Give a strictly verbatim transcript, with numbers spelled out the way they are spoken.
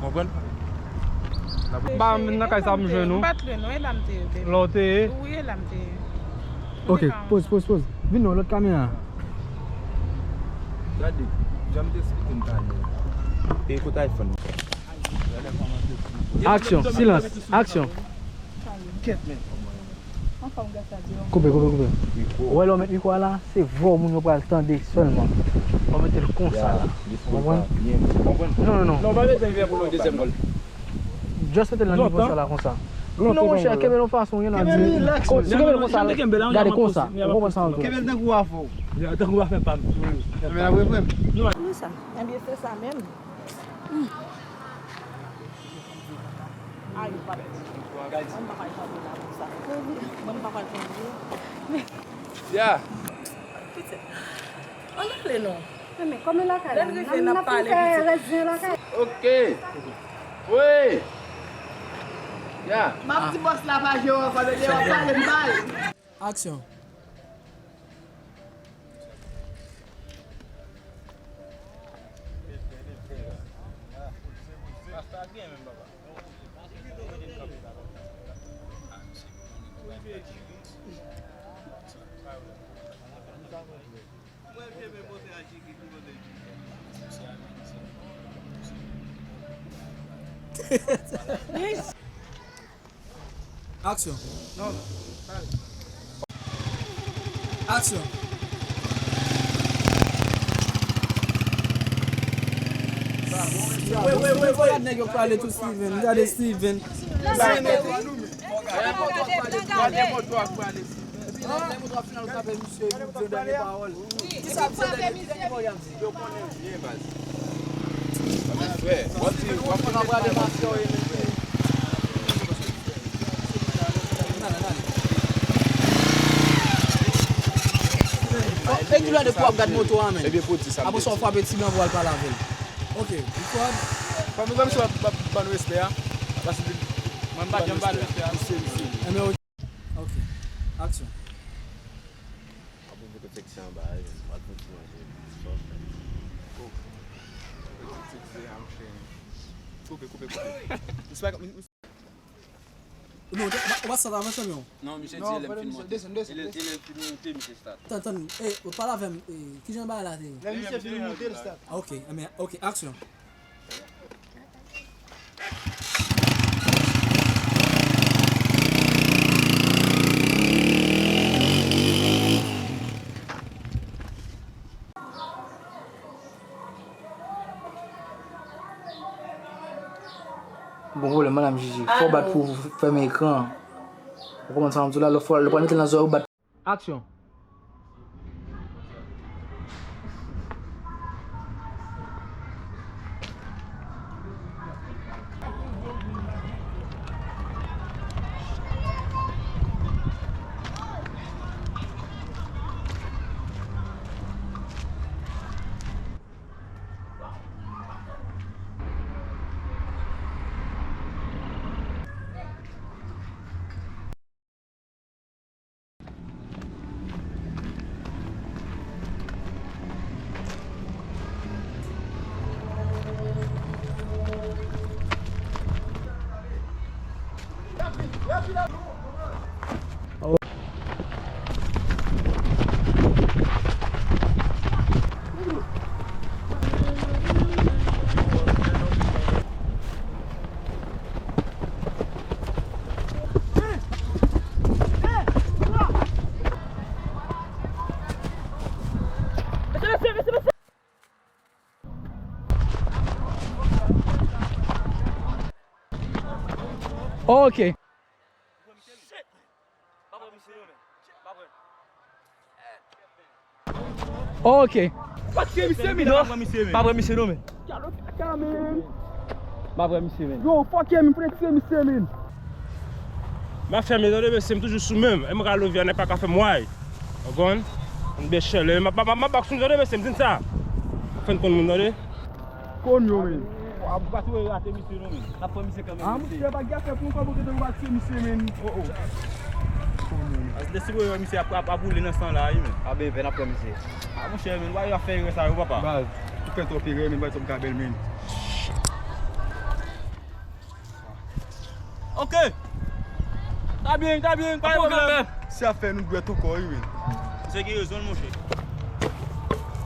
Konprann? Ba m nan kay sa m jwenn ou. M pa t lwen non, e la m te ye, baby. Lè w te ye? Wi, e la m te ye. Ok, poz, poz, poz. Vin non, lòt kamera. Gade, jan m te esplike m talè. E kote iPhone? Aksyon, silans, aksyon. Koupe, koupe, koupe. Ou wè lè w met mikwo a la, se vwa w moun yo pral tande sèlman. Ou mete l konsa la. Ou konprann? Non, non, non. Non, pa bezwen vè pou yon dezyèm gòl. Just mete l nan nivo sa la konsa. Non, monchè, kenbe l yon fason, gen nan di. Si w kenbe l konsa, gade konsa. Ou konprann sa m di w? Kenbe l tankou w a fè w. Tankou w a fè pa m. Kenbe l apre frè m. Kòman sa? Ebyen, se sa menm. Ay, pa bèt. Mwen pa pral tande la konsa. Mwen pa pral tande. Ya. Pitit. Ann ale non. Men, men, kòman lakay la? Lè n rive, n ap pale pitit. Ok. Wi. Ya. M ap di bòs la pa jere w ankò, men lè w ap pale m pale. Aksyon. Aksyon. Aksyon. Wè, wè, wè, wè. Nèg yo prale tou Steven. Gade Steven. Gade moto a prale. Epi lè, lè moto a final, w sape misye, epi w di yon dènye pawòl. Kisa ap di yon dènye, ki dènye pawòl y ap di? Yo konnen byen, baz. Frè, w ap di, w ap konn ap prale, mesye. Nan, nan, nan. E ki lè depi w ap gad moto a, men? Apre sa, w frape ti blan pou w al pale avè l. Ok, record. Fò nou menm si w ap ban nou respè a. Paske mwen m pa janm ba nou respè a. Misye, misye. Enben, ok. Ok. Aksyon. Ap ouvri tout seksyon anba a, wi, m pral kontinye antre. Sa w fè? Oh. Tout seksyon a, monchè. Koupe, koupe, koupe. Misye pa, misye... Non, w pa, w pa sot avan, chanpyon. Non, misye di lè m fin monte. Desann, desann, desann. E lè, e lè l fin monte, misye start. Tann, tann, e, pale avè m, e, kijan bagay la te ye? Lè misye fin monte, l start. Ah, ok, enben, ok, aksyon. Gon pwoblèm, madam Jiji. Fò w bat pou fèmen ekran an. Ou konprann sa m di w la? Lè w fò, lè w pral mete l nan zòrèy ou, bat. Aksyon. Ok. Ok. Pa tiye misye, men. Pa pran misye, men. Pa pran misye, non, men. Kaka, men. Pa pran misye, men. Yo, fuck yeah, men, fouti tiye misye, men. M ap fèmen, tande, mesye, m toujou sou menm. E m ka love, nèg pa ka fè m way. Ou konprann? M bechèl, m ap, m ap, m ap bak sou m, tande, mesye, m di n sa. Fè n konn moun, tande. Konn yo, men. W ap gate w rate misye, non, men. N ap pran misye kanmenm. Ah, mesye, pa gen afè pou yon kòb ou gentan w pa tiye misye, men. Oh, oh. Konn yo, men. Lè si w wè misye ap, ap, ap boule nan san la, wi, men. Ah, ben, ven, n ap pran misye. Ah, monchè, men, w ap fè erè sa yo, papa. Baz, ou fè twòp erè, men, baz, sa m ka bèl, men. Ok. Ta byen, ta byen, pa gen pwoblèm. Se afè nou dwèt ankò, wi, men. Se ki rezon l, monchè.